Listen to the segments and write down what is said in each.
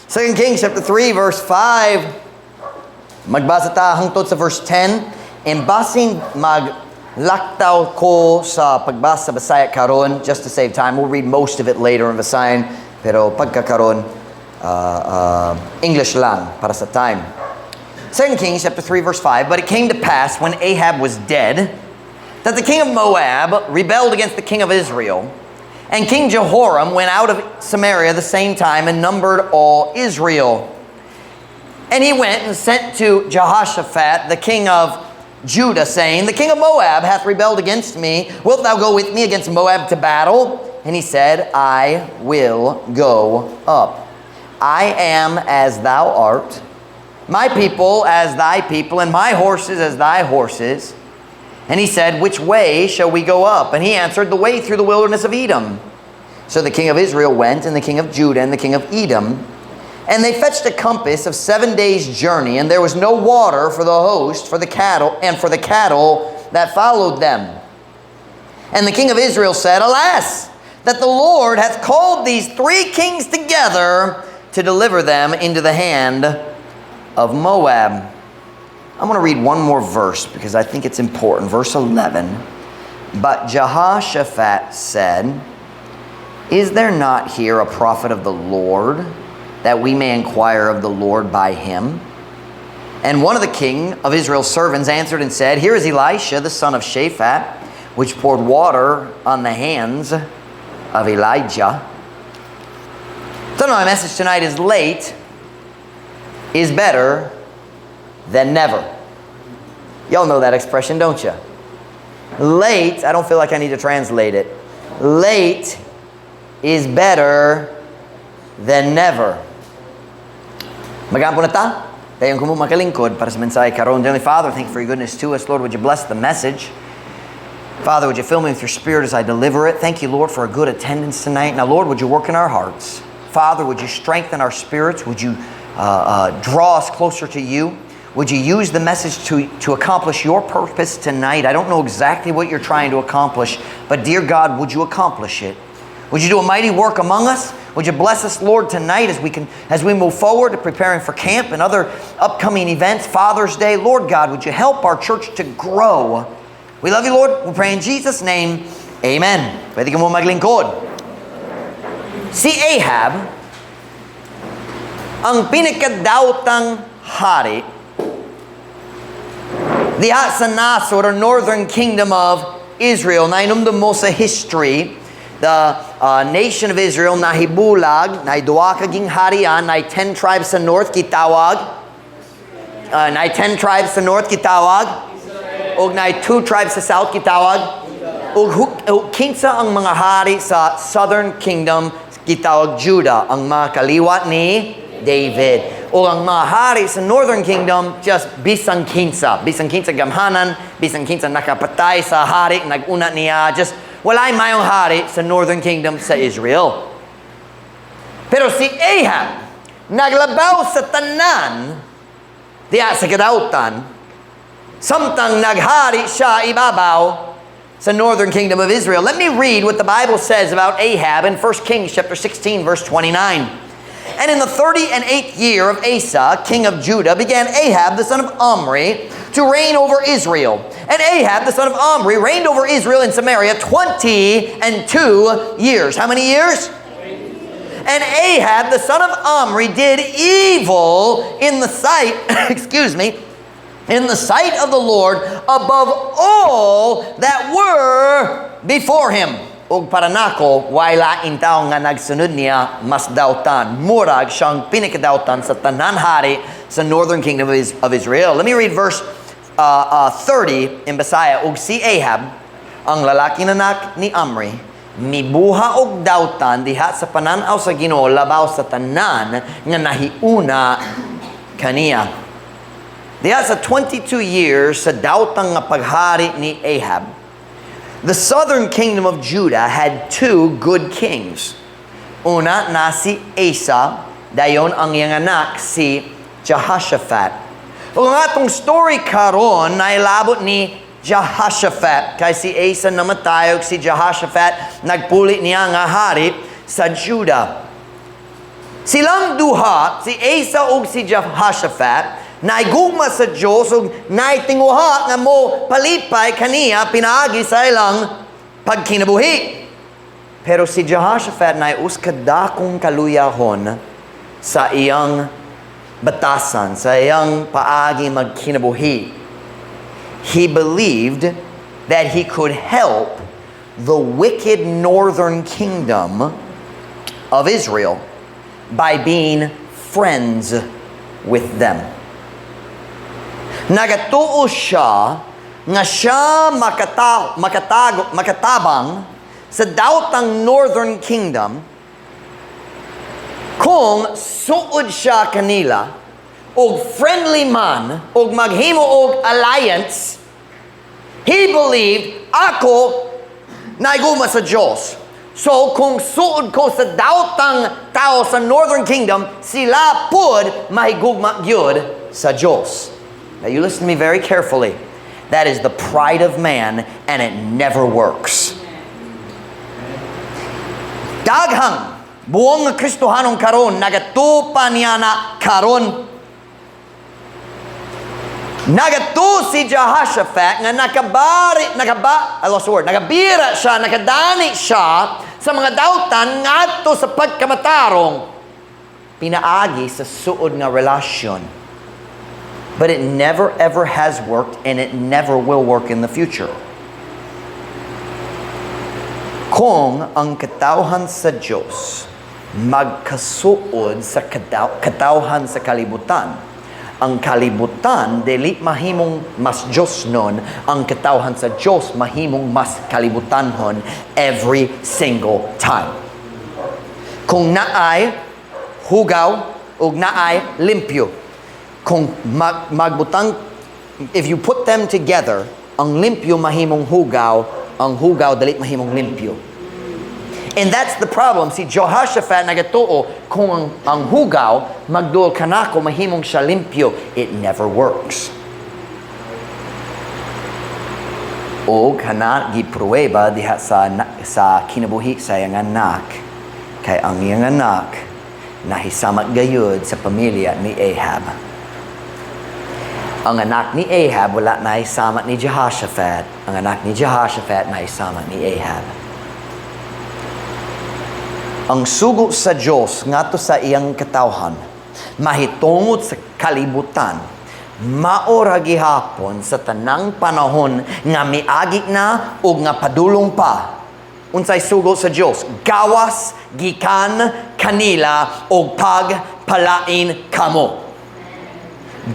2 Kings chapter 3 verse 5. Magbasa ta hangtod sa verse 10. And basin maglaktaw ko sa pagbasa sa Bisaya karon just to save time. We'll read most of it later in Visayan. Pero pagkakaron, English lang para sa time. 2 Kings chapter 3 verse 5. "But it came to pass when Ahab was dead that the king of Moab rebelled against the king of Israel. And King Jehoram went out of Samaria the same time and numbered all Israel. And he went and sent to Jehoshaphat, the king of Judah, saying, 'The king of Moab hath rebelled against me. Wilt thou go with me against Moab to battle?' And he said, 'I will go up. I am as thou art, my people as thy people, and my horses as thy horses.' And he said, 'Which way shall we go up?' And he answered, 'The way through the wilderness of Edom.' So the king of Israel went, and the king of Judah, and the king of Edom. And they fetched a compass of 7 days' journey, and there was no water for the host, for the cattle, and for the cattle that followed them. And the king of Israel said, 'Alas, that the Lord hath called these three kings together to deliver them into the hand of Moab.'" I'm going to read one more verse because I think it's important. Verse 11. "But Jehoshaphat said, 'Is there not here a prophet of the Lord, that we may inquire of the Lord by him?' And one of the king of Israel's servants answered and said, 'Here is Elisha, the son of Shaphat, which poured water on the hands of Elijah.'" So my message tonight is "Late is better than never." Y'all know that expression, don't you? Late, I don't feel like I need to translate it. Late is better than never. Mag-ampo na ta. Dayon kamo makalingkod para sa mensahe karon. Heavenly Father, thank you for your goodness to us. Lord, would you bless the message? Father, would you fill me with your Spirit as I deliver it? Thank you, Lord, for a good attendance tonight. Now, Lord, would you work in our hearts? Father, would you strengthen our spirits? Would you draw us closer to you? Would you use the message to accomplish your purpose tonight? I don't know exactly what you're trying to accomplish, but dear God, would you accomplish it? Would you do a mighty work among us? Would you bless us, Lord, tonight as we move forward to preparing for camp and other upcoming events, Father's Day? Lord God, would you help our church to grow? We love you, Lord. We pray in Jesus' name. Amen. Pwede kamo maglingkod. Si Ahab, ang pinakadautang hari diha sa nasod or northern kingdom of Israel. Nahinumdum mo sa history, the nation of Israel nahibulag, naay duha ka gingharian, naay 10 tribes sa north gitawag, naay 10 tribes sa north gitawag, ug naay 2 tribes sa south gitawag, ug kinsa ang mga hari sa southern kingdom gitawag Judah, ang mga kaliwat ni David. O ang mga hari sa northern kingdom, just bisang kinsa. Bisang kinsa gamhanan, bisang kinsa nakapatay sa hari, nag-una niya, just walay mayong hari sa northern kingdom sa Israel. Pero si Ahab, naglabaw sa tanan, diya sa kadautan, samtang naghari siya ibabaw sa northern kingdom of Israel. Let me read what the Bible says about Ahab in 1 Kings chapter 16 verse 29. "And in the 38th year of Asa, king of Judah, began Ahab the son of Omri to reign over Israel. And Ahab the son of Omri reigned over Israel in Samaria 22 years." How many years? "And Ahab the son of Omri did evil in the sight, excuse me, in the sight of the Lord above all that were before him." Ug para nako, way lain tao nga nagsunod niya mas dautan. Murag siyang pinakadautan sa tanan hari sa northern kingdom of Israel. Let me read verse 30 in Bisaya. "Ug si Ahab, ang lalaki na anak ni Omri, mibuhat og dautan diha sa pananaw sa Ginoo labaw sa tanan nga nahiuna kaniya." Diha sa 22 years sa dautang nga paghari ni Ahab, the southern kingdom of Judah had two good kings. Una na si Asa, dayon ang iyang anak si Jehoshaphat. Ug ang atong story karon nailabot ni Jehoshaphat. Kay si Asa namatay ug si Jehoshaphat nagpuli niya nga hari sa Judah. Silang duha, si Asa ug si Jehoshaphat, naigugma sa Diyos ug naitinguha nga mo palipay kaniya pinaagi sa ilang pagkinabuhi. Pero si Jehoshaphat naay usa ka dakong kaluyahon sa iyang batasan, sa iyang paagi magkinabuhi. He believed that he could help the wicked northern kingdom of Israel by being friends with them. Nagatuo siya nga siya makatabang sa daotang northern kingdom kung suod siya kanila og friendly man og maghimo og alliance. He believed, "Ako naigugma sa Diyos. So, kung suod ko sa daotang tao sa northern kingdom, sila pud mahigugma gyud sa Diyos." Now, you listen to me very carefully. That is the pride of man, and it never works. Daghang buong nga Kristohanon karon nagatuo pa niya na karon. Nagatuo si Jehoshaphat nga nakabari, nakaba, I lost the word, nakabira siya, nakadani siya sa mga dautan ngadto sa pagkamatarong pinaagi sa suod nga relasyon. But it never ever has worked and it never will work in the future. Kung ang katawhan sa Diyos magkasuod sa katawhan sa kalibutan, ang kalibutan dili mahimong mas Diyos nun, ang katawhan sa Diyos mahimong mas kalibutanhon every single time. Kung naay hugaw ug naay limpyo, kung magbutang, if you put them together, ang limpyo mahimong hugaw, ang hugaw dili mahimong limpyo. And that's the problem. Si Jehoshaphat nagatuo, kung ang hugaw, magduol kanako, mahimong siya limpyo. It never works. O kana gipruweba diha sa kinabuhi sa iyang anak. Kay ang iyang anak nahisamat gayud sa pamilya ni Ahab. Ang anak ni Ahab wala nahisamat ni Jehoshaphat. Ang anak ni Jehoshaphat nahisamat ni Ahab. Ang sugo sa Diyos ngadto sa iyang katawhan, mahitungod sa kalibutan, mao ra gihapon sa tanang panahon nga miagi na o nga padulong pa. Unsay sugo sa Diyos? Gawas gikan kanila og pagpalain kamo.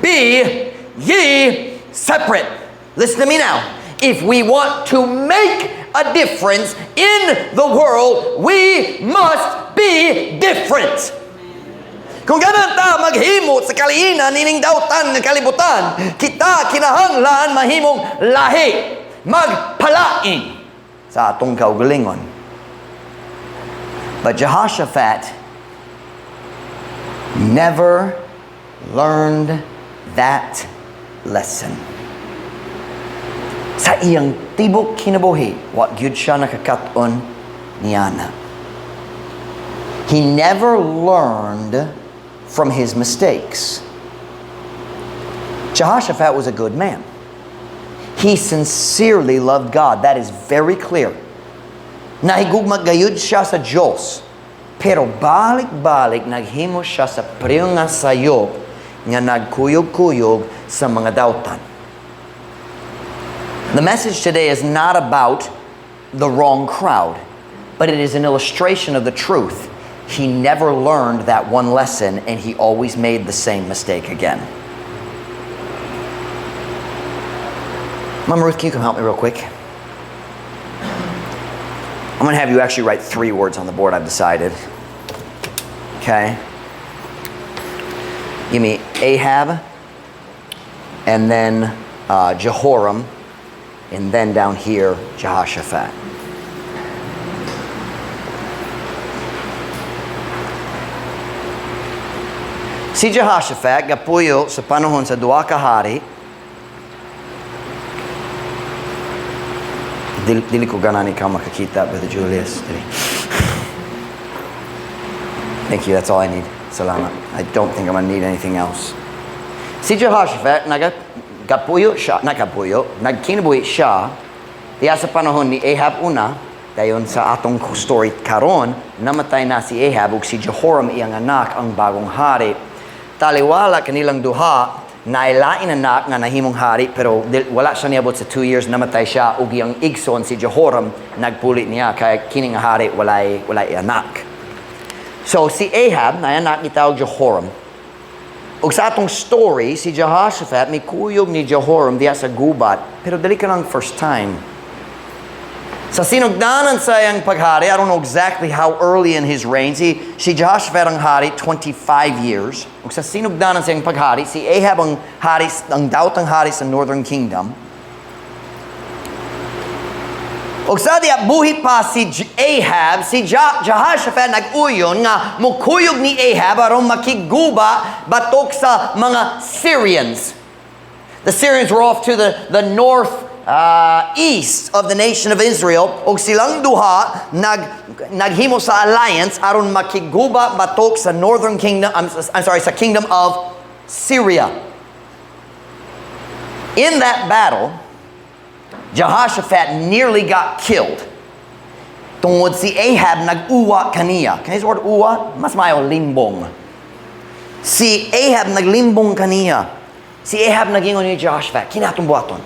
Be ye separate. Listen to me now. If we want to make a difference in the world, we must be different. Kung ganahan ta maghimo sa kalihinan nining dautan nga kalibutan, kita kinahanglan mahimong lahi, magpalain sa atong kaugalingon. But Jehoshaphat never learned that lesson. Sa iyang tibok kinabuhi, wa gyud siya nakakat-on niana. He never learned from his mistakes. Jehoshaphat was a good man. He sincerely loved God. That is very clear. Nahigugma gayud siya sa Diyos. Pero balik-balik naghimo siya sa pareho nga sayop nga nagkuyog-kuyog sa mga dautan. The message today is not about the wrong crowd, but it is an illustration of the truth. He never learned that one lesson and he always made the same mistake again. Mama Ruth, can you come help me real quick? I'm going to have you actually write three words on the board, I've decided. Okay? Give me Ahab, and then Jehoram, and then down here, Jehoshaphat. Si Jehoshaphat gapuyo sa panahon sa duha ka hari. Dili ko ganahan ikaw makakita, Brother Julius. Dili. Thank you, that's all I need. Salamat. I don't think I'm gonna need anything else. Si Jehoshaphat, nagapuyo siya, nagapuyo, nagkinabuhi siya, diya sa panahon ni Ahab una, dayon sa atong story karon, namatay na si Ahab ug si Jehoram iyang anak ang bagong hari. Taliwala kanilang duha, nailain anak nga nahimong hari, pero wala siya niabot sa 2 years, namatay siya ug iyang igsoon si Jehoram nagpuli niya kay kini nga hari walay anak. So si Ahab na anak ni tawag Jehoram. Ug sa atong story, si Jehoshaphat mikuyog ni Jehoram diya sa gubat, pero dili ka lang first time. Sa sinugdanan sa iyang paghari, I don't know exactly how early in his reign, si Jehoshaphat ang hari 25 years. Ug sa sinugdanan sa iyang paghari, si Ahab ang hari, ang daotang hari sa Northern Kingdom. Ug sa diya buhi pa si Ahab, si Jehoshaphat nag-uyon nga mukuyog ni Ahab aron makigguba batok sa mga Syrians. The Syrians were off to the north east of the nation of Israel ug silang duha naghimo sa alliance aron makigguba batok sa northern kingdom, I'm sorry, sa kingdom of Syria. In that battle, Jehoshaphat nearly got killed. Tungod si Ahab nag-uwa kaniya. Can you use the word uwa? Mas maayo limbong. Si Ahab naglimbong kaniya. Si Ahab nagingon ni Jehoshaphat, "Kinatong buhaton.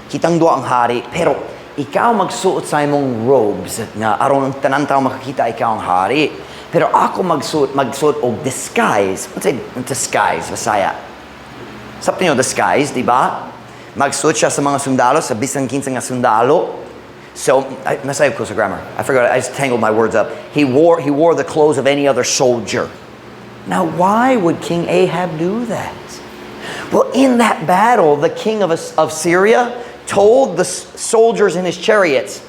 Kitang duha ang hari, pero ikaw magsuot sa imong robes nga aron ang tanan tao makakita ikaw ang hari. Pero ako magsuot og disguise." What's a disguise, Bisaya? Sabti niyo disguise, di ba? Magsuot siya sa mga sundalo, sa bisan kinsa nga sundalo. So, nasayop ko sa grammar. I forgot, I just tangled my words up. He wore the clothes of any other soldier. Now, why would King Ahab do that? Well, in that battle, the king of Syria told the soldiers in his chariots,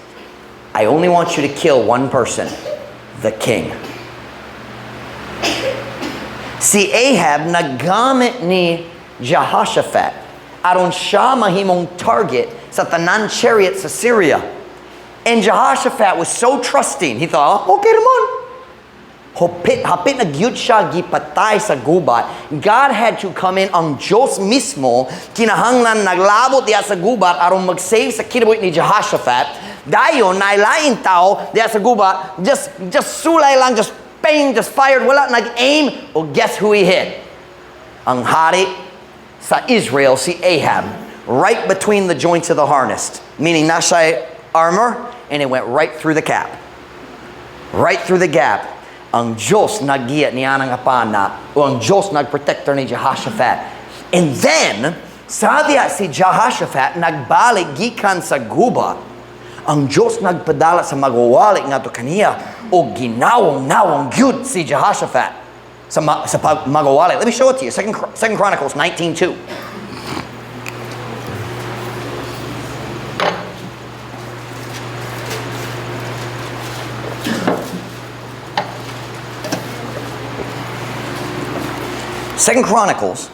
"I only want you to kill one person, the king." Si Ahab naggamit ni Jehoshaphat aron siya mahimong target sa tanan chariot sa Syria. And Jehoshaphat was so trusting. He thought, "Oh, okay naman." Hapit, hapit na gyud siya gipatay sa gubat. God had to come in, ang Diyos mismo, kinahanglan naglabot diya sa gubat aron mag-save sa kinabuhi ni Jehoshaphat. Dayon, nailain tao diya sa gubat, just sulay lang, just bang, just fired, wala nag-aim. O guess who he hit? Ang hari sa Israel, si Ahab, right between the joints of the harness. Meaning, naa siya'y armor, and it went right through the cap. Right through the gap. Ang Diyos naggiya niya nga pana, o ang Diyos nagprotector ni Jehoshaphat. And then, sa diya si Jehoshaphat nagbalik gikan sa gubat, ang Diyos nagpadala sa magwawali ngadto kaniya o ginawong-nawong gyud si Jehoshaphat sa magwawali. Let me show it to you. Second Chronicles 19:2. Second Chronicles.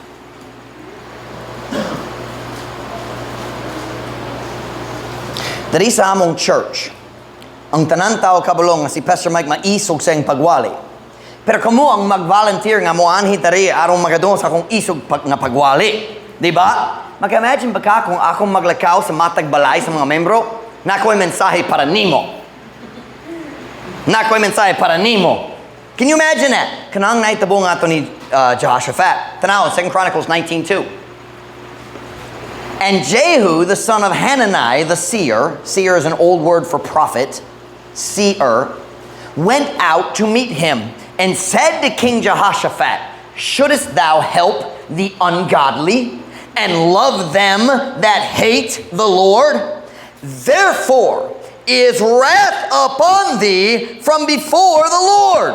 Diri sa among church, ang tanan tao kabalo nga si Pastor Mike maisog sa iyang pagwali. Pero kamo ang mag-volunteer nga moanhi diri aron magadungog sa akong isog nga pagwali. Di ba? Maka-imagine ba ka kung akong maglakaw sa matag balay sa mga membro? "Naa ko'y mensahe para nimo. Naa ko'y mensahe para nimo." Can you imagine that? Kanang nahitabo nga ato ni Jehoshaphat. Tanaw, 2 Chronicles 19:2. And Jehu, the son of Hanani, the seer, seer is an old word for prophet, seer, went out to meet him and said to King Jehoshaphat, "Shouldest thou help the ungodly and love them that hate the Lord? Therefore is wrath upon thee from before the Lord."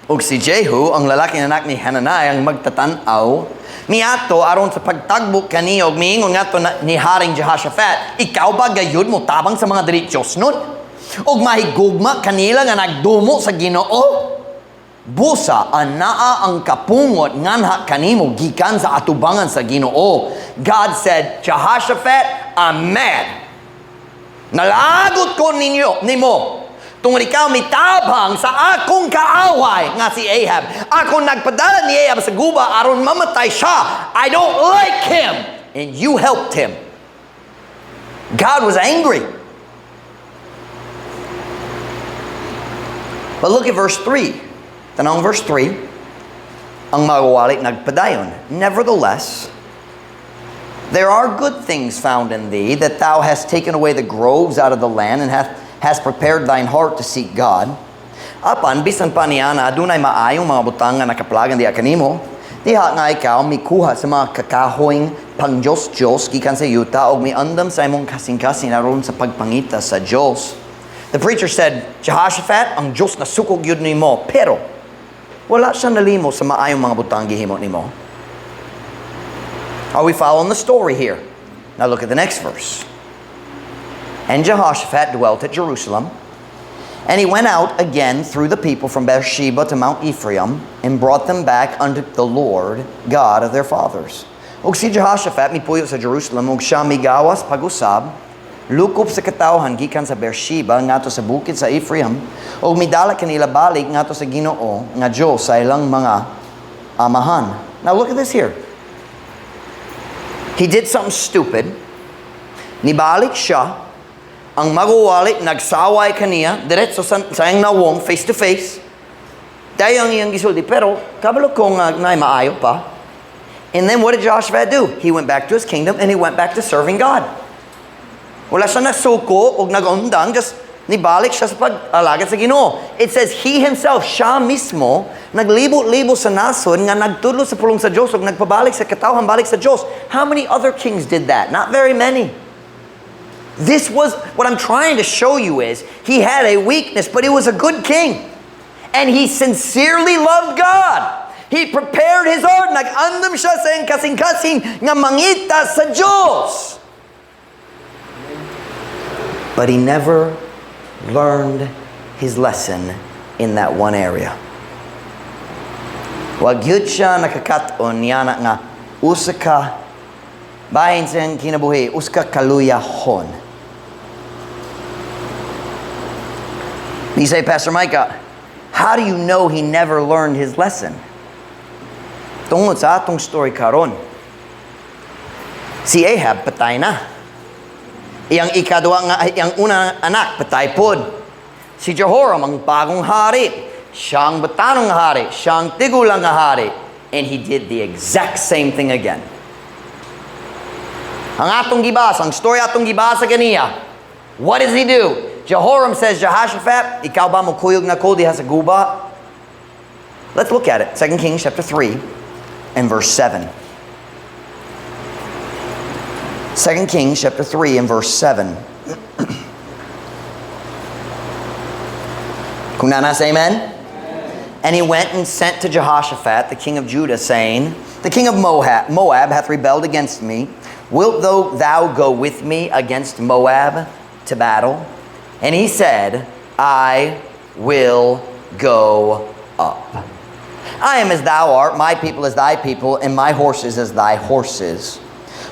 Ug si Jehu, ang lalaki na anak ni Hanani, ang magtatan-aw, miadto aron sa pagtagbok kaniya ug miingon ngadto ni Haring Jehoshaphat, "Ikaw ba gayud mo tabang sa mga dili Diyosnon? Ug mahigugma kanila nga nagdumo sa Ginoo? Busa anaa ang kapungot nganha kanimo gikan sa atubangan sa Ginoo." God said, "Jehoshaphat, I'm mad. Nalagot ko ninyo, nimo. Tungod ikaw mitabang sa akong kaaway nga si Ahab. Ako nagpadala ni Ahab sa guba aron mamatay siya. I don't like him. And you helped him. God was angry. But look at verse 3. Tan-awang verse 3. Ang magwawali nagpadayon. "Nevertheless, there are good things found in thee, that thou hast taken away the groves out of the land and hast prepared thine heart to seek God." Apan, bisan pa niana, adunay maayong mga butang nga nakaplagan diha kanimo, diha nga ikaw mikuha sa mga kakahoyng pang Diyos-Diyos gikan sa yuta og miandam sa imong kasing-kasing aron sa pagpangita sa Diyos. The preacher said, "Jehoshaphat, ang Diyos nasukog yun nimo, pero wala siya nalimo sa maayong mga butang gihimo nimo." Are we following the story here? Now look at the next verse. "And Jehoshaphat dwelt at Jerusalem. And he went out again through the people from Beersheba to Mount Ephraim and brought them back unto the Lord God of their fathers." Ug si Jehoshaphat mipuyo sa Jerusalem ug siya migawas pag-usab lukop sa katawhan gikan sa Beersheba ngadto sa bukid sa Ephraim ug midala kanila balik ngadto sa Ginoo nga Dios sa ilang mga amahan. Now look at this here. He did something stupid. Nibalik siya. Ang maguwali, nagsaway kaniya, diretso sa iyang nawong, face to face. Dayon iyang gisulti. Pero, kabalo ko nga naay maayo pa. And then what did Jehoshaphat do? He went back to his kingdom and he went back to serving God. Wala siya nasuko o nagundang, just nibalik siya sa pag-alagad sa Ginoo. It says he himself, siya mismo, naglibot-libot sa nasod nga nagtudlo sa pulong sa Diyos ug nagpabalik sa katawhan balik sa Diyos. How many other kings did that? Not very many. This was, what I'm trying to show you is, he had a weakness, but he was a good king. And he sincerely loved God. He prepared his heart. Nag-andam siya sa iyang kasing-kasing nga mangita sa Diyos. But he never learned his lesson in that one area. Wa gyud siya nakakat-on niya na nga usa ka bahin sa iyang kinabuhi, usa ka kaluyahon. You say, "Pastor Micah, how do you know he never learned his lesson?" Tungod sa atong story karon, si Ahab patay na. Iyang ikaduha nga, iyang unang anak, patay pod. Si Jehoram ang bagong hari. Siya ang batanong nga hari. Siya ang tigulang nga hari. And he did the exact same thing again. Ang atong gibasa, ang story atong gibasa kaniya. What does he do? Jehoram says, "Jehoshaphat, ikaw ba mo kuyog nako diha sa guba?" Let's look at it. 2 Kings chapter 3 and verse 7. 2 Kings chapter 3 and verse 7. Kung naa na, say amen. "And he went and sent to Jehoshaphat, the king of Judah, saying, 'The king of Moab hath rebelled against me. Wilt thou go with me against Moab to battle?' And he said, 'I will go up. I am as thou art, my people as thy people, and my horses as thy horses.'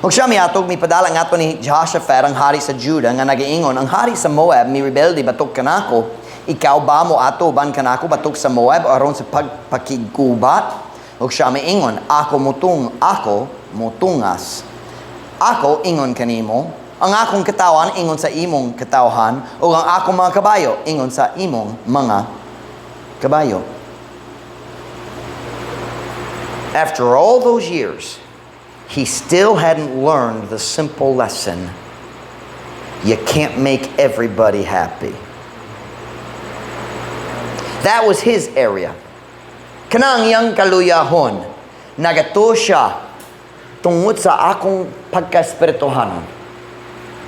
Ug siya miadto, mipadala ngadto ni Jehoshaphat ang hari sa Judah nga nagaingon, 'Ang hari sa Moab mi rebelde batok kanako. Ikaw ba mo ato uban kanako batok sa Moab aron sa pagpakiggubat?' Ug siya miingon, 'Ako motungas. Ako ingon kanimo, ang akong katawhan ingon sa imong katawhan, ug ang akong mga kabayo ingon sa imong mga kabayo.'" After all those years, he still hadn't learned the simple lesson: you can't make everybody happy. That was his area. Kanang iyang kaluyahon, nagatuo siya tungod sa akong pagka-espirituhanon.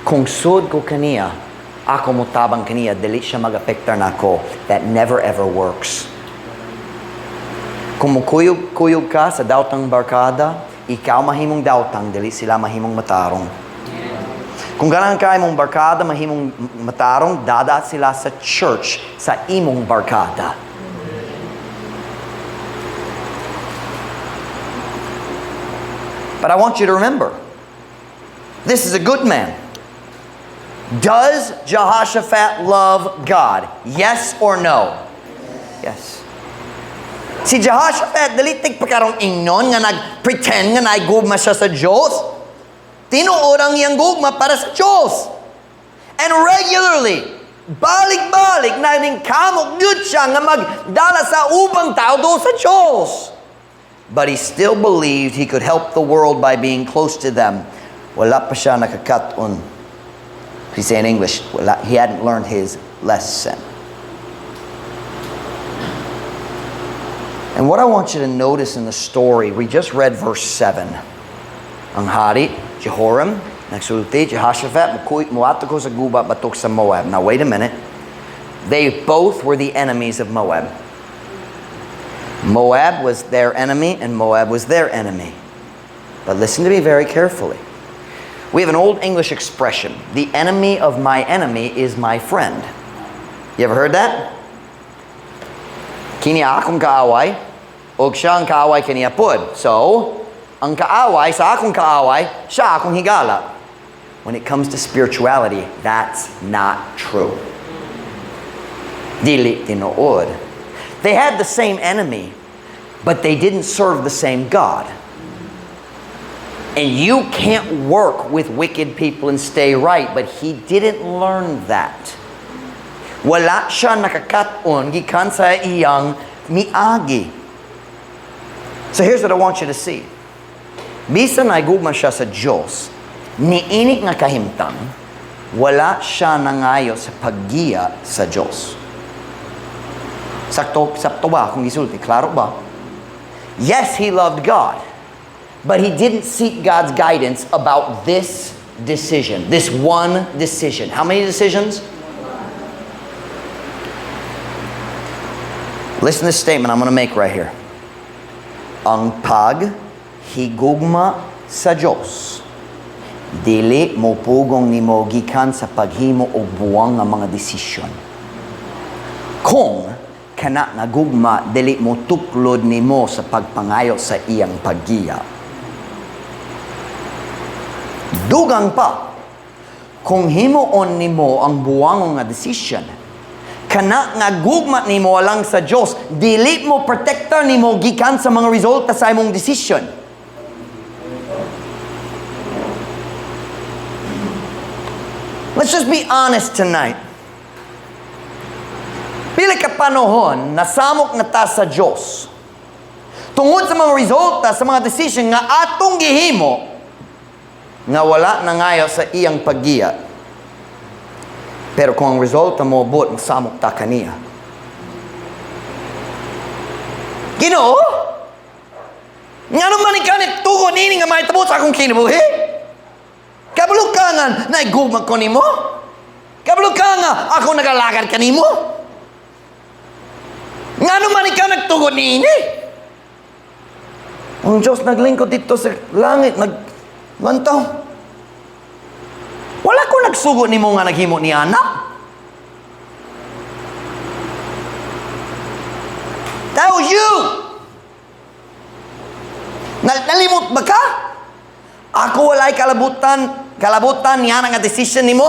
Kung sud ko kaniya, ako motabang kaniya, dili siya mag-apektar nako. That never ever works. Kung mukuyog-kuyog ka sa daotang barkada, ikaw mahimong daotang, dili sila mahimong matarong. Kung ganahan ka imong barkada, mahimong matarong, dadaot sila sa church sa imong barkada. But I want you to remember, this is a good man. Does Jehoshaphat love God? Yes or no? Yes. Si Jehoshaphat, dili tigpakarong ingnon nga nag-pretend nga naigugma siya sa Diyos. Tinuod ang iyang gugma para sa Diyos. And regularly, balik-balik, naningkamot gyud siya nga magdala sa ubang tao duol sa Diyos. But he still believed he could help the world by being close to them. Wala pa siya nakakat-on. He say in English, wala, he hadn't learned his lesson. And what I want you to notice in the story, we just read verse 7. Ang hari, Jehoram, nagsulti, "Jehoshaphat, muadto ko sa guba batok sa Moab." Now wait a minute. They both were the enemies of Moab. Moab was their enemy and Moab was their enemy. But listen to me very carefully. We have an old English expression: "The enemy of my enemy is my friend." You ever heard that? Kini akong kaaway, og siya ang kaaway kaniya pod. So, ang kaaway sa akong kaaway, siya akong higala. When it comes to spirituality, that's not true. Dili tinuod. They had the same enemy, but they didn't serve the same God. And you can't work with wicked people and stay right, but he didn't learn that. Wala siya nakakat-on gikan sa iyang miagi. So here's what I want you to see. Bisan naigugma siya sa Diyos, niini nga kahimtang, wala siya nangayo sa paggiya sa Diyos. Sakto, sakto ba kung gisulti? Klaro ba? Yes, he loved God, but he didn't seek God's guidance about this decision, this one decision. How many decisions? Listen to this statement I'm going to make right here. Ang paghigugma sa Diyos, dili mo pugong nimo gikan sa paghimo og buwang nga mga desisyon. Kung kana nga gugma dili mo tuklod nimo sa pagpangayo sa iyang paggiya. Dugang pa, kung himuon nimo ang buwang nga decision, kana nga gugma nimo alang sa Dios, dili mo protektar nimo gikan sa mga resulta sa imong decision. Let's just be honest tonight. Pila ka panahon nasamok na ta sa Dios tungod sa mga resulta sa mga decision nga atong gihimo nga wala nangayo sa iyang paggiya. Pero kung ang resulta mo abot, masamok ta kaniya. "Ginoo, ngano man ikaw ni tugon nini nga mahitabo sa akong kinabuhi? Kabalo ka nga naigugma ko nimo? Kabalo ka nga ako nagalagad kanimo? Ngano man ikaw nagtugon niini?" Ang Diyos naglingkod dito sa langit, naglantaw. "Wala ko nagsugo nimo nga naghimo ni ana. That was you. Nalimot ba ka? Ako walay kalabutan niya nga decision nimo.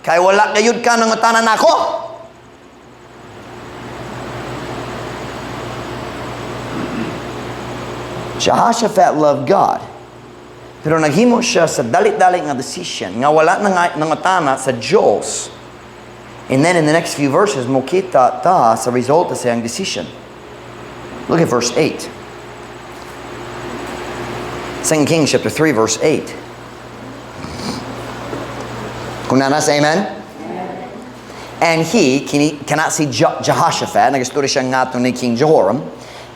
Kay wala gayud ka nangutanan nako." Jehoshaphat loved God. Pero naghimo siya sa dali-dali nga decision nga wala na nangutana sa Diyos. And then in the next few verses, mokita ta sa resulta sa iyang decision. Look at verse 8. 2 Kings chapter 3, verse 8. Kung naa na, say amen. And he, kini, cannot see Jehoshaphat, nagastorya siya ngadto ni King Jehoram,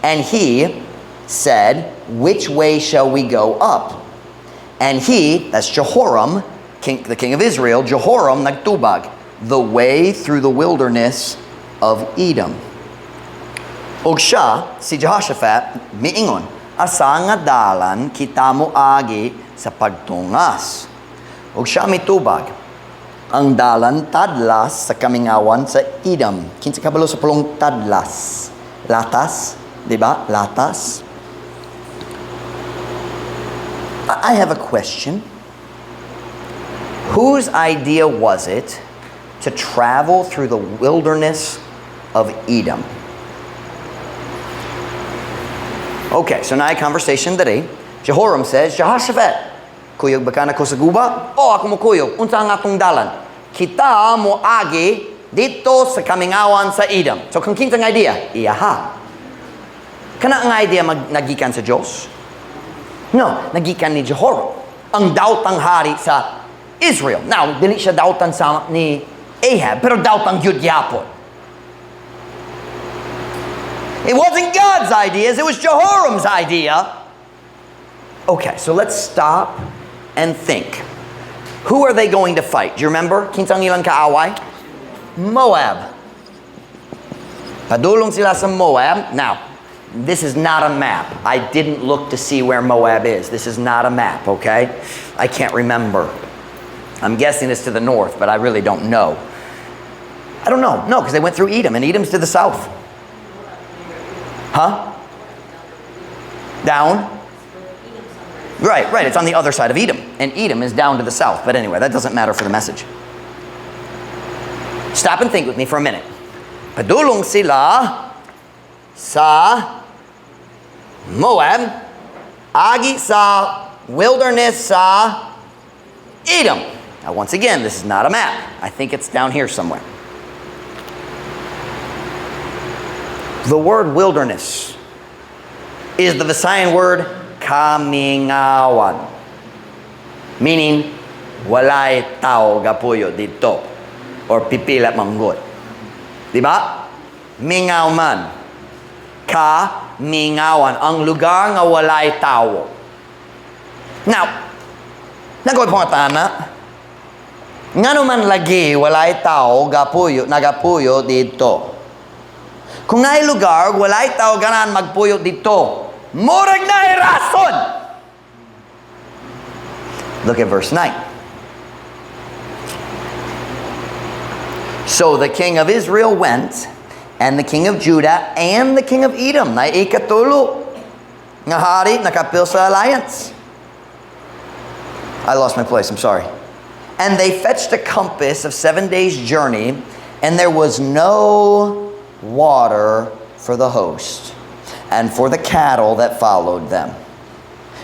and he said, "Which way shall we go up?" And he, that's Jehoram, the king of Israel, Jehoram nagtubag, "The way through the wilderness of Edom." Og siya, si Jehoshaphat, miingon, "Asa nga dalan kita mo agi sa pagtungas?" Og siya mitubag, "Ang dalan tadlas sa kamingawan sa Edom." Kinsa kabalo sa pulong tadlas? Latas, di ba? Latas. I have a question. Whose idea was it to travel through the wilderness of Edom? Okay, so naay conversation diri. Jehoram says, "Jehoshaphat, kuyog ba ka nako sa guba?" "O, ako mo kuyog." "Unsa ang atong dalan?" "Kita mo agi didto sa kamingawan sa Edom." So kung kinsang idea, iyaha. Kana ang idea mag nagikan sa Diyos? No, nagikan ni Jehoram, ang daotang hari sa Israel. Now, dili siya dautan sa ni Ahab, pero daotang gyud gyapon. It wasn't God's ideas, it was Jehoram's idea. Okay, so let's stop and think. Who are they going to fight? Do you remember? Kinsang ilang kaaway? Moab. Padulong sila sa Moab. Now, this is not a map. I didn't look to see where Moab is. This is not a map, okay? I can't remember. I'm guessing it's to the north, but I really don't know. I don't know. No, because they went through Edom, and Edom's to the south. Huh? Down? Right. It's on the other side of Edom. And Edom is down to the south. But anyway, that doesn't matter for the message. Stop and think with me for a minute. Padulong sila sa Moab, agi sa wilderness sa Edom. Now, once again, this is not a map. I think it's down here somewhere. The word "wilderness" is the Visayan word "kamingawan," meaning walay tao gapuyo didto or pipila manggod. Di ba? Mingaw man. Ka mingawan. Ang lugar nga walay tao. Now, naa koy pangutana, ngano man lagi walay tao gapuyo, nagapuyo didto? Kung naay lugar, walay tao ganahan magpuyo didto, murag naay rason. Look at verse 9. So the king of Israel went, and the king of Judah, and the king of Edom. Naay ikatulo nga hari nakapil sa alliance. I lost my place, I'm sorry. And they fetched a compass of 7 days' journey, and there was no water for the host and for the cattle that followed them.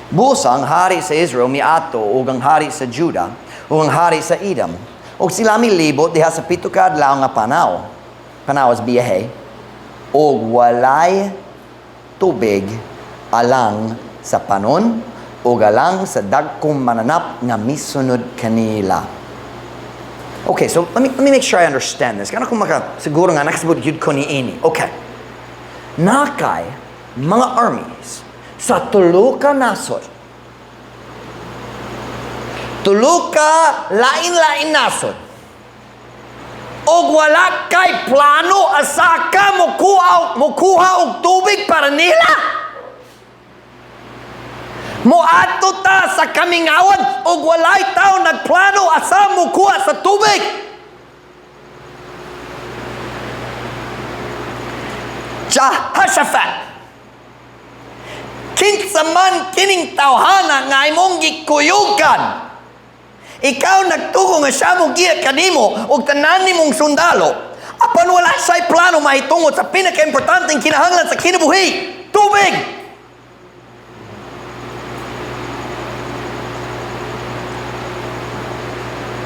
Busa ang hari sa Israel miadto ug ang hari sa Judah ug ang hari sa Edom. Ug sila milibot diha sa pito ka adlaw nga panaw. Panaw is biyahe. Ug walay tubig alang sa panon ug alang sa dagkong mananap nga misunod kanila. Okay, so let me make sure I understand this. Kana kung maka, siguro nga nakasabot gyud ko niini. Okay. Naa kay mga armies sa tulo ka nasod. Tulo ka lain-lain nasod. Og wala kay plano asa ka mukuha og tubig para nila. Moadto ta sa kamingawan og walay tao nagplano asa mukuha sa tubig. Jehoshaphat, kinsa man kining tawhana nga imong gikuyugan? Ikaw nagtuo nga siya mo giya kanimo og tanan nimong sundalo. Apan wala siya'y plano mahitungod sa pinaka-importanteng kinahanglan sa kinabuhi, tubig.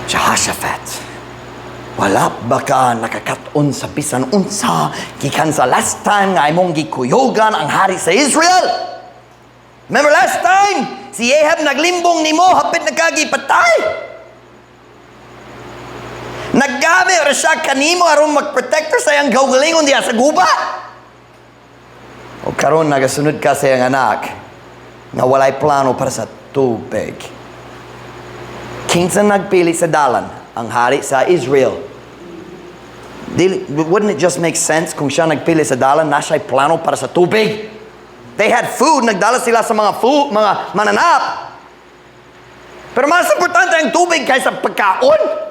Jehoshaphat, wala ba ka nakakat-on sa bisan unsa gikan sa last time nga imong gikuyogan ang hari sa Israel? Remember last time, si Ahab naglimbong nimo, hapit na ka gipatay. Naggamit ra siya kanimo aron magprotector sa iyang kaugalingon diha sa guba. O karon nagasunod ka sa iyang anak nga walay plano para sa tubig. Kinsa nagpili sa dalan? Ang hari sa Israel. Dili, wouldn't it just make sense kung siya nagpili sa dalan, naa siya'y plano para sa tubig? They had food, nagdala sila sa mga food, mga mananap. Pero mas importante ang tubig kaysa pagkaon.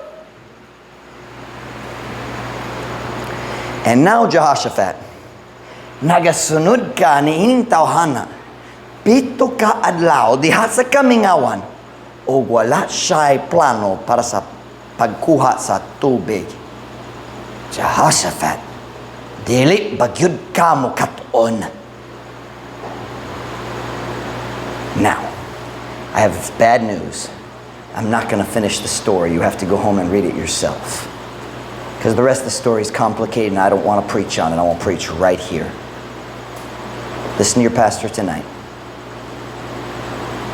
And now, Jehoshaphat, nagasunod ka ni ining tawhana, 7 ka adlaw diha sa kamingawan, O wala siya'y plano para sa pagkuha sa tubig. Jehoshaphat, dili ba gyud ka mokat-on? Now, I have bad news. I'm not going to finish the story. You have to go home and read it yourself. Because the rest of the story is complicated and I don't want to preach on it. I won't preach right here. Listen to your pastor tonight.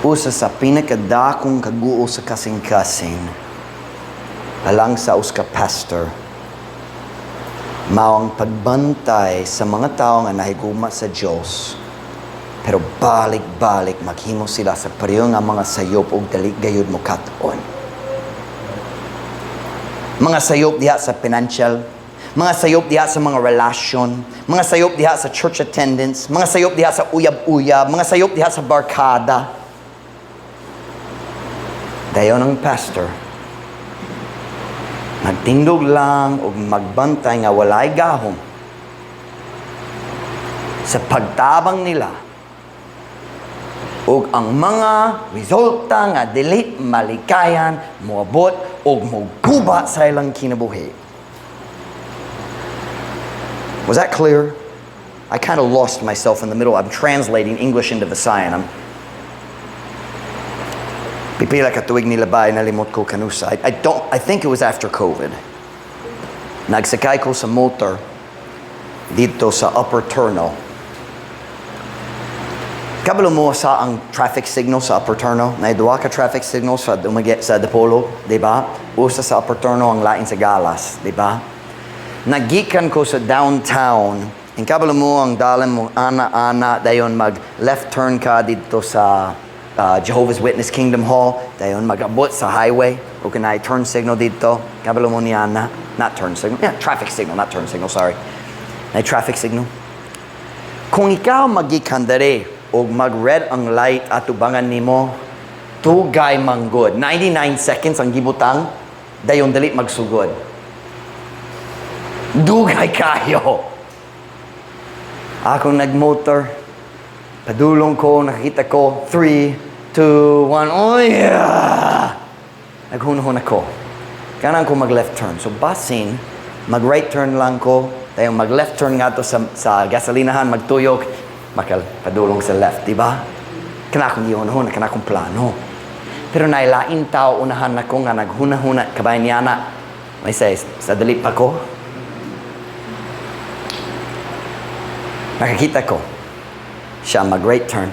Usa sa pinakadakong kaguol sa kasing-kasing, alang sa usa ka pastor, mao ang pagbantay sa mga tao nga nahigugma sa Diyos, pero balik-balik maghimo sila sa pareho nga mga sayop ug dali gayud mokat-on. Mga sayop diha sa financial, mga sayop diha sa mga relasyon, mga sayop diha sa church attendance, mga sayop diha sa uyab-uyab, mga sayop diha sa barkada. Dayon ang pastor, magtindog lang o magbantay nga walay gahom sa pagtabang nila ug ang mga resulta nga dili malikayan moabot ug moguba sa ilang kinabuhi. Was that clear? I kind of lost myself in the middle. I'm translating English into Visayan. I'm Pipila ka tuig nilabay, nalimot ko kanusa. I don't, I think it was after COVID. Nagsakay ko sa motor didto sa Upper Turno. Kabalo mo sa ang traffic signal sa Upper Turno. Naay duha ka traffic signal sa Dumaguete, sa Dipolog, di ba? Usa sa Upper Turno, ang lain sa Galas, di ba? Nagikan ko sa downtown. Ang kabalo mo ang dalan mo ana-ana, dayon mag left turn ka didto sa Jehovah's Witness Kingdom Hall, dayon magabot sa highway, o kanay turn signal didto. Kabalo mo niya na, not turn signal, yeah, traffic signal, not turn signal, sorry. Naay traffic signal. Kung ikaw magikan dere og mag-red ang light atubangan nimo, dugay manggod. 99 seconds ang gibutang, dayon dali magsugod. Dugay kayo. Ako nagmotor, padulong ko, nakakita ko, 3, 2, 1, oh yeah! Naghunahon ako. Kanang ko mag-left turn. So basin, mag-right turn lang ko, dayon mag-left turn nga to sa gasolinahan, magtuyok, makal padulong sa left, di ba? Kana akong gihunahuna, kana akong plano. Pero nailain tao unahan nako nga naghunahuna, kabay niya na, may say, sa dali pa ko. Nakakita ko, siya mag-right turn.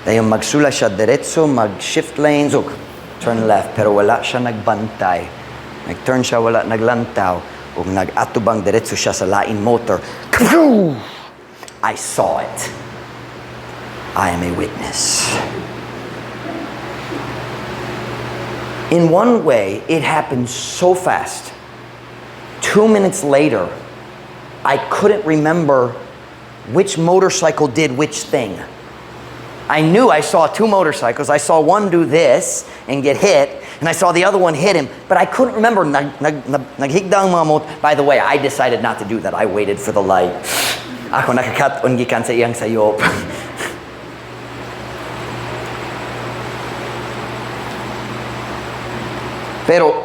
Dayon magsula siya diretso, mag-shift lanes, ug turn left. Pero wala siya nagbantay. Nag-turn siya, wala naglantaw. Ug nag-atubang diretso siya sa lain motor. Kaproo! I saw it. I am a witness. In one way, it happened so fast. 2 minutes later, I couldn't remember which motorcycle did which thing. I knew I saw two motorcycles. I saw one do this and get hit, and I saw the other one hit him, but I couldn't remember. Naghigda ang mga By the way, I decided not to do that. I waited for the light. Ako nakakat-on gikan sa iyang sayop. Pero,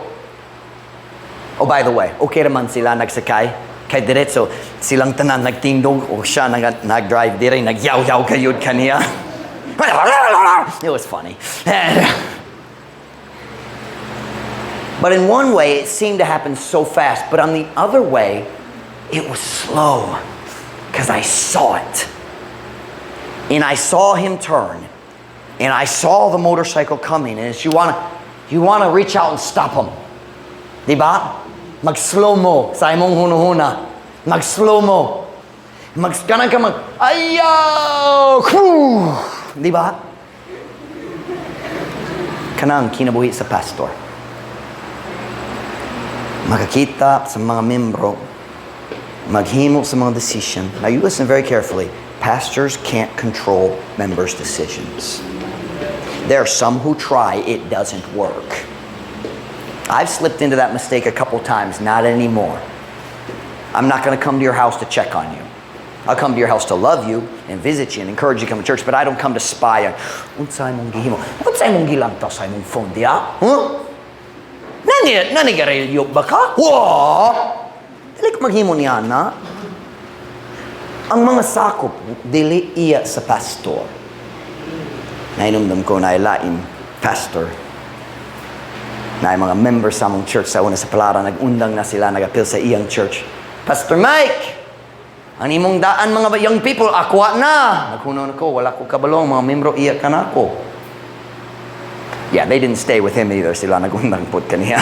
oh, by the way, okay naman sila nagsakay. Kay diretso, silang tanan nagtindog o siya nag-drive dire, nagyaw-yaw kayod kaniya. It was funny. But in one way, it seemed to happen so fast. But on the other way, it was slow because I saw it. And I saw him turn. And I saw the motorcycle coming. And as you wanna reach out and stop him. Diba? Mag-slow mo sa imong hunahuna. Mag-slow mo. Mag kanang ka mag, ayaw! Whew! Di ba? Kanang kinabuhi sa pastor. Makakita sa mga membro, maghimo sa mga decision. Now you listen very carefully. Pastors can't control members' decisions. There are some who try, it doesn't work. I've slipped into that mistake a couple times, not anymore. I'm not going to come to your house to check on you. I'll come to your house to love you and visit you and encourage you to come to church, but I don't come to spy on, "Unsay mong gihimo? Unsay mong gilantaw sa imong phone diha? Huh? Nani, nanigarilyo ba ka? Wa! Dili ko maghimo niya na." Ang mga sakop, dili iya sa pastor. Nahinumdum ko na ilain, pastor. Na mga members sa among church sa una sa Palaran, nag-undang na sila, nag-apil sa iyang church. "Pastor Mike, ang imong daan mga young people, akwa na." Naghunon ko, wala ko kabalo, mga membro iya kanako. Yeah, they didn't stay with him either. Sila nag-undang pud kaniya.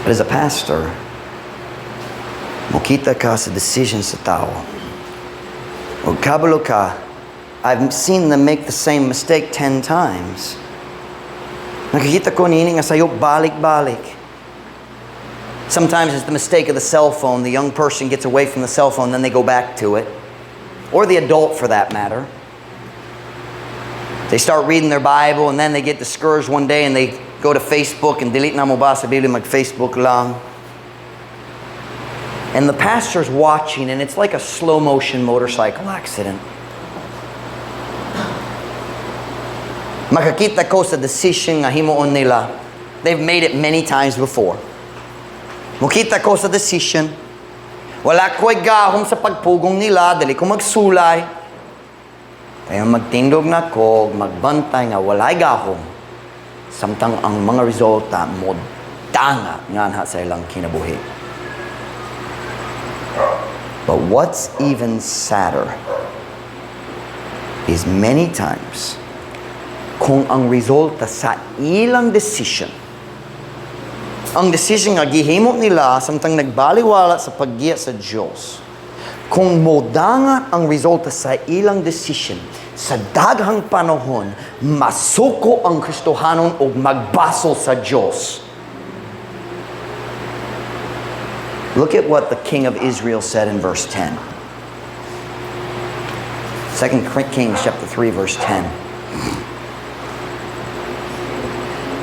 But as a pastor, mokita ka sa decision sa tao. O kabalo ka, I've seen them make the same mistake 10 times. Nakikita ko niini nga sayop balik-balik. Sometimes it's the mistake of the cell phone. The young person gets away from the cell phone, then they go back to it. Or the adult, for that matter. They start reading their Bible and then they get discouraged one day and they go to Facebook and dili na mobasa Biblia, mag-Facebook lang. And the pastor's watching and it's like a slow motion motorcycle accident. Makakita ko sa decision nga himuon nila. They've made it many times before. Mukita ko sa decision. Wala ko'y gahom sa pagpugong nila, dili ko magsulay. Kaya magtindog na ko, magbantay nga walay gahom. Samtang ang mga resulta mo danga nganha sa ilang kinabuhi. But what's even sadder is many times kung ang resulta sa ilang decision, ang decision nga gihimo nila samtang nagbaliwala sa paggiya sa Diyos, kung modangat ang resulta sa ilang decision, sa daghang panahon, masuko ang Kristohanon og magbasol sa Diyos. Look at what the king of Israel said in verse 10. 2 Kings chapter 3 verse 10.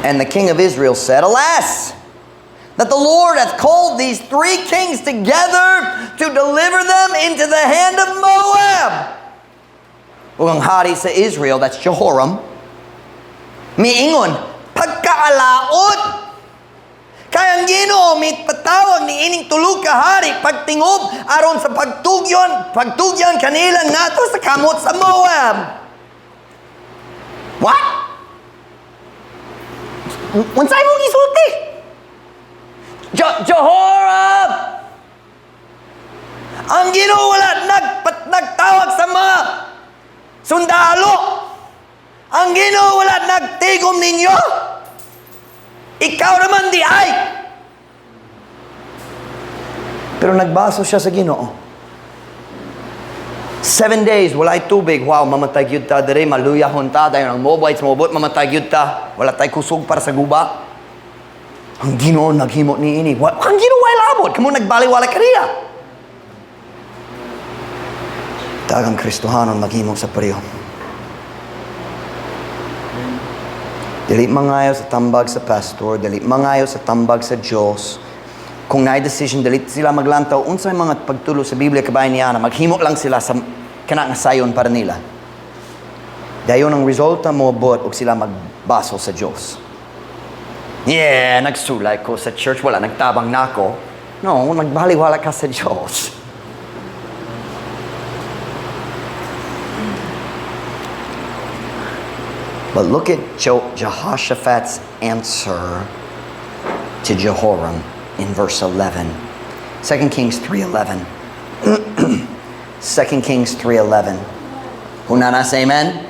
And the king of Israel said, "Alas, that the Lord hath called these three kings together to deliver them into the hand of Moab." Ug ang hari sa Israel, that's Jehoram, miingon, "Pagkaalaot! Kay ang Ginoo mipatawag ni ining tulo ka hari pagtingob aron sa pagtugyan kanila ngadto sa kamot sa Moab." What? Unsay mong gisulti? Jehoram! Ang Ginoo wala nagtawag sa mga sundalo. Ang Ginoo wala nagtigom ninyo. Ikaw naman diay. Pero nagbasol siya sa Ginoo. 7 days, walay tubig. Wow, mamatay gyud ta dire, maluyahon ta. Dayon ang Moabites moabot, mamatay gyud ta. Wala tay kusog para sa guba. Ang Ginoo naghimo ni ini. Ang Ginoo way labot. Kamo nagbaliwala kaniya. Daghang Kristohanon maghimo sa pareho. Dili mangayo sa tambag sa pastor, dili mangayo sa tambag sa Diyos. Kung naay decision, dili sila maglantaw unsay mga pagtulo sa Biblia kabahin niya na maghimo lang sila sa kana nga sayon para nila. Dayon ang resulta moabot og sila magbasol sa Diyos. "Yeah, nagsulay ko sa church, wala nagtabang nako." No, nagbaliwala ka sa Diyos. But look at Jehoshaphat's answer to Jehoram in verse 11. 2 Kings 3:11. 2 Kings 3:11. Hunana say amen?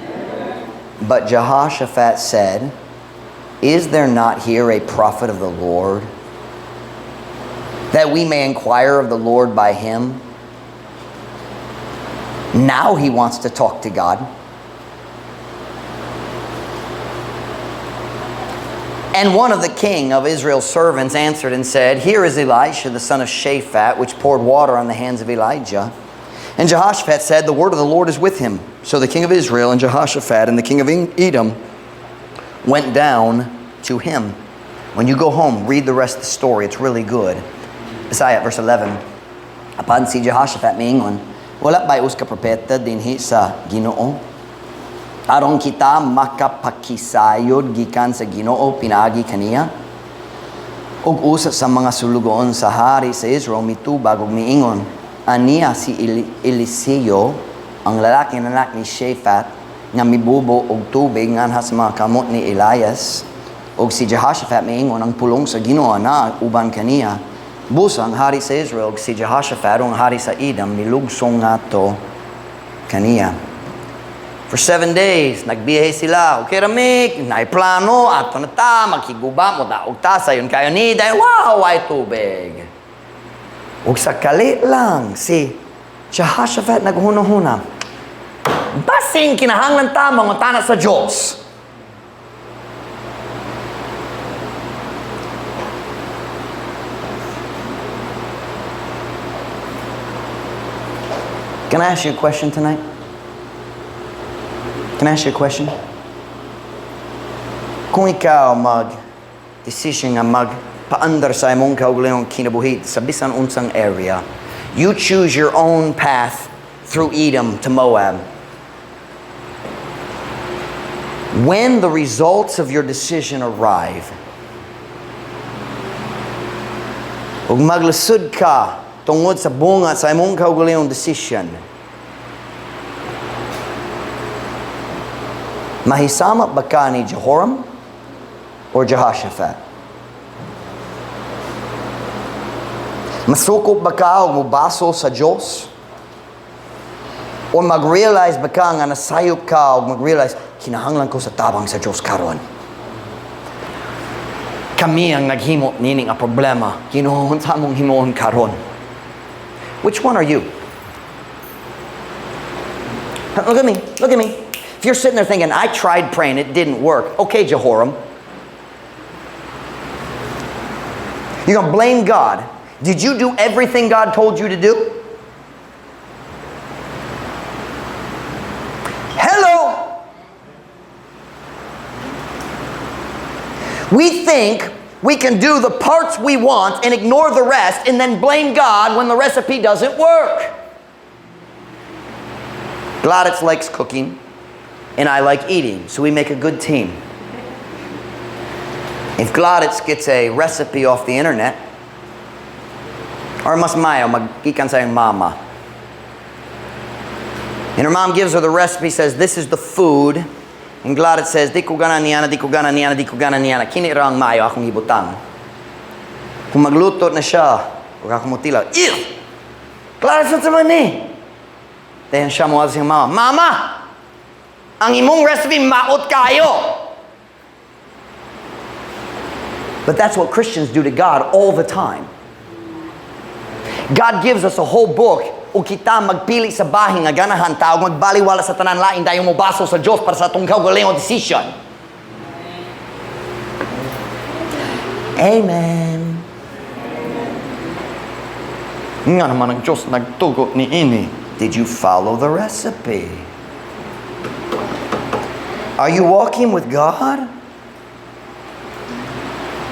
But Jehoshaphat said, "Is there not here a prophet of the Lord, that we may inquire of the Lord by him?" Now he wants to talk to God. And one of the king of Israel's servants answered and said, "Here is Elisha, the son of Shaphat, which poured water on the hands of Elijah." And Jehoshaphat said, "The word of the Lord is with him." So the king of Israel and Jehoshaphat and the king of Edom went down to him. When you go home, read the rest of the story. It's really good. Bisaya, verse 11. Apan si Jehoshaphat miingon, "Wala ba'y usa ka propeta dinhi sa Ginoo? Aron kita makapakisayod gikan sa Ginoo pinaagi kaniya?" Ug usa sa mga sulugoon sa hari sa Israel mitubag ug miingon, "Aniya si Eliseo, ang lalaki nga anak ni Shaphat, nga mibubo og tubig nganha sa mga kamot ni Elias." Ug si Jehoshaphat miingon, "Ang pulong sa Ginoo na uban kaniya." Busa ang hari sa Israel ug si Jehoshaphat ang hari sa Edom milugsong ngadto kaniya. For 7 days, nagbiyahe sila. Okay ramik, naay plano, ato na ta, makiguba, modaog ta, sayon kayo ni, dahil wow, way tubig. Ug sa kalit lang, si Jehoshaphat naghuna-huna, "Basin kinahanglan ta mangutana sa Diyos." Can I ask you a question tonight? Can I ask you a question? Kung ikaw mag-decision nga magpaandar sa imong kaugalingong kinabuhi sa bisan unsang area, you choose your own path through Edom to Moab. When the results of your decision arrive, ug maglisod ka tungod sa bunga sa imong kaugalingong decision, mahisama ba ka ni Jehoram or Jehoshaphat? Masukop ba ka o mubasol sa Diyos? O mag-realize ba ka nga nasayop ka o mag-realize, "Kinahanglan ko sa tabang sa Diyos karon. Kami ang naghimo nining nga problema. Ginoo, unsa among himuon karon?" Which one are you? Look at me. Look at me. If you're sitting there thinking, "I tried praying, it didn't work." Okay, Jehoram. You're going to blame God. Did you do everything God told you to do? Hello? We think we can do the parts we want and ignore the rest and then blame God when the recipe doesn't work. Gladys likes cooking and I like eating, so we make a good team. If Gladys gets a recipe off the internet, or mas mayo, maggikan sa iyang mama. And her mom gives her the recipe, says, "This is the food." And Gladys says, "Di ko gana niana, di ko gana niana, di ko gana niana. Kini ra ang maayo akong ibutang." Kung magluto na siya, ug ako motila, "Ew! Gladys, unsa man ni?" Then siya mo sa mama, "Mama! Ang imong recipe maot kayo!" But that's what Christians do to God all the time. God gives us a whole book o kita magpili sa bahin nga ganahan ta ug magbaliwala sa tanan lain dayon mobasol sa Dios para sa atong kaugalingong decision. Amen. "Nga naman ang Diyos nagtugot ni ini." Did you follow the recipe? Are you walking with God?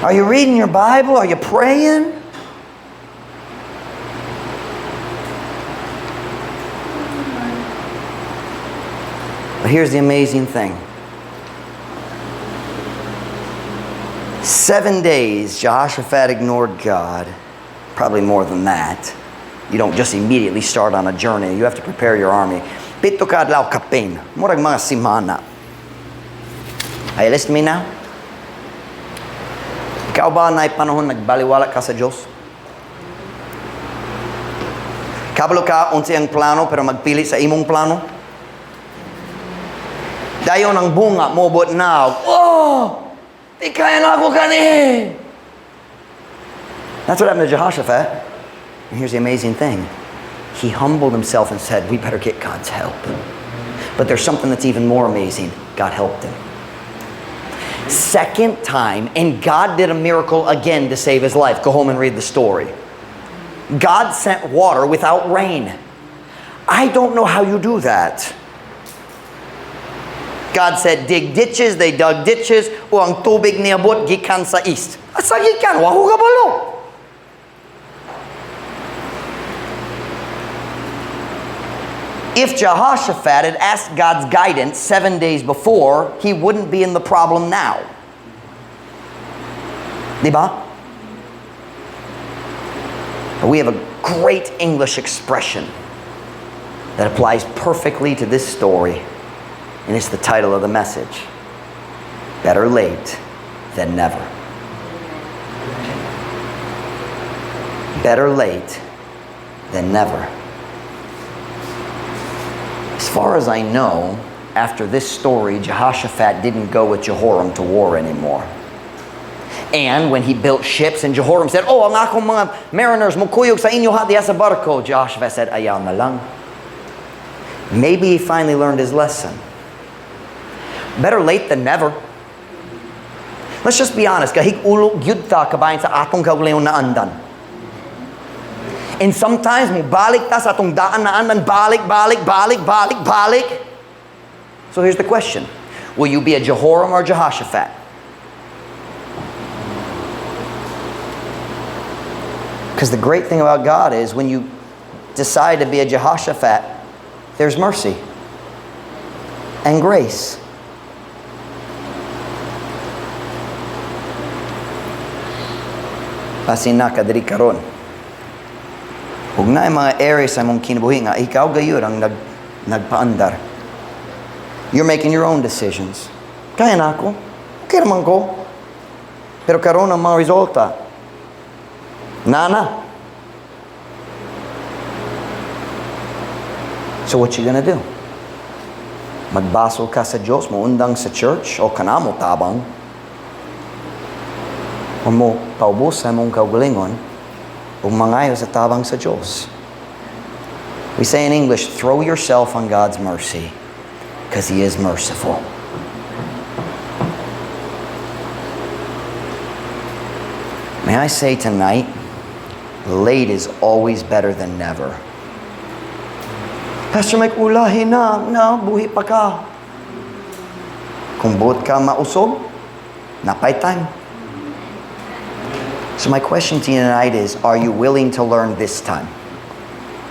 Are you reading your Bible? Are you praying? But here's the amazing thing. 7 days, Jehoshaphat ignored God. Probably more than that. You don't just immediately start on a journey. You have to prepare your army. Pito ka adlaw kapin. Murag mga simana. Are you listening to me now? Ikaw ba na panahon nagbaliwala ka sa Diyos? Kabalo ka unsa ang plano pero magpili sa imong plano? Dayon ang bunga moabot na. "Oh! Di kaya na ako kani!" That's what happened to Jehoshaphat. And here's the amazing thing. He humbled himself and said, "We better get God's help." But there's something that's even more amazing. God helped him. Second time, and God did a miracle again to save his life. Go home and read the story. God sent water without rain. I don't know how you do that. God said, "Dig ditches." They dug ditches. O ang tubig niabot gikan sa east. Asa Asa gikan? Wa ko kabalo. If Jehoshaphat had asked God's guidance 7 days before, he wouldn't be in the problem now. Diba? But we have a great English expression that applies perfectly to this story, and it's the title of the message: "Better Late Than Never." Better late than never. As far as I know, after this story, Jehoshaphat didn't go with Jehoram to war anymore. And when he built ships and Jehoram said, "Oh, ang akong mga mariners mukuyog sa inyo diya sa barko," Jehoshaphat said, "Ayaw na lang." Maybe he finally learned his lesson. Better late than never. Let's just be honest, gahig-ulo gyud ta kabahin sa atong kaugalingon naandan. And sometimes, mobalik ta sa atong daan naandan, balik, balik, balik, balik, balik. So here's the question. Will you be a Jehoram or Jehoshaphat? Because the great thing about God is when you decide to be a Jehoshaphat, there's mercy and grace. Basin naa ka diri karon. Ug naay mga areas sa imong kinabuhi nga ikaw gayud ang nagpaandar. You're making your own decisions. Kaya na ako. Okay naman ko. Pero karon ang mga resulta. Nana. So what you gonna do? Magbasol ka sa Diyos, moundang sa church, o kanamo tabang, o mo paubos sa imong kaugalingon, o mangayo sa tabang sa Diyos. We say in English, "Throw yourself on God's mercy, because He is merciful." May I say tonight, late is always better than never. "Pastor Mike, ulahi na." No, buhi pa ka. Kung buot ka mausob, naa pay time. So my question to you tonight is, are you willing to learn this time?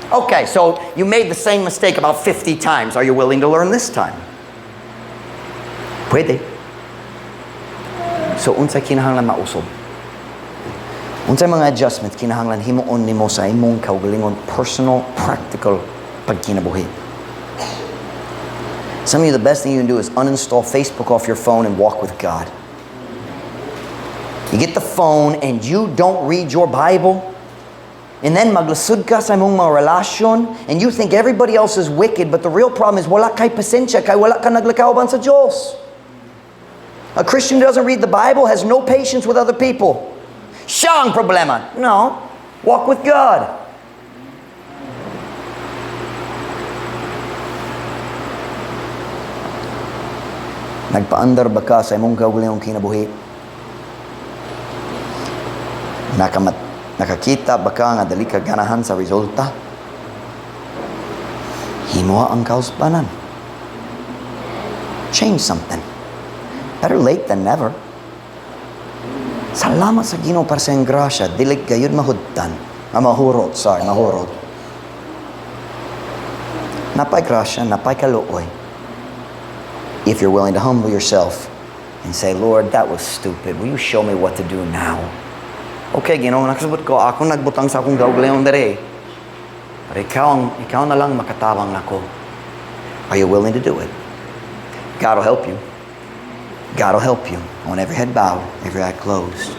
Okay, so you made the same mistake about 50 times. Are you willing to learn this time? Pwede. So unsa kinahanglan mausob? Unsay mga adjustments kinahanglan himuon nimo sa imong kaugalingon personal, practical pagkinabuhi? Some of you, the best thing you can do is uninstall Facebook off your phone and walk with God. You get the phone and you don't read your Bible, and then maglasud ka sa imong mga relasyon, and you think everybody else is wicked, but the real problem is wala kay pasensya, kay wala ka naglakaw sa Diyos. A Christian who doesn't read the Bible has no patience with other people. Siya ang problema. No. Walk with God. Nagpaandar ba ka sa imong kaugalingong kinabuhi? Nakakita ba ka nga dali ka ganahan sa resulta? Himoa ang kausbanan. Change something. Better late than never. Salamat sa Ginoo para sa iyang grasya, dili gayud mahudtan. Ah, mahurot, sorry, mahurot. Naa pay grasya, naa pay kaluoy. If you're willing to humble yourself and say, "Lord, that was stupid. Will you show me what to do now?" Okay, Ginoo, nakasabot ko, ako nagbutang sa akong kaugalingon dere. Pero ikaw na lang makatabang nako. Are you willing to do it? God will help you. God will help you. On every head bowed, every eye closed.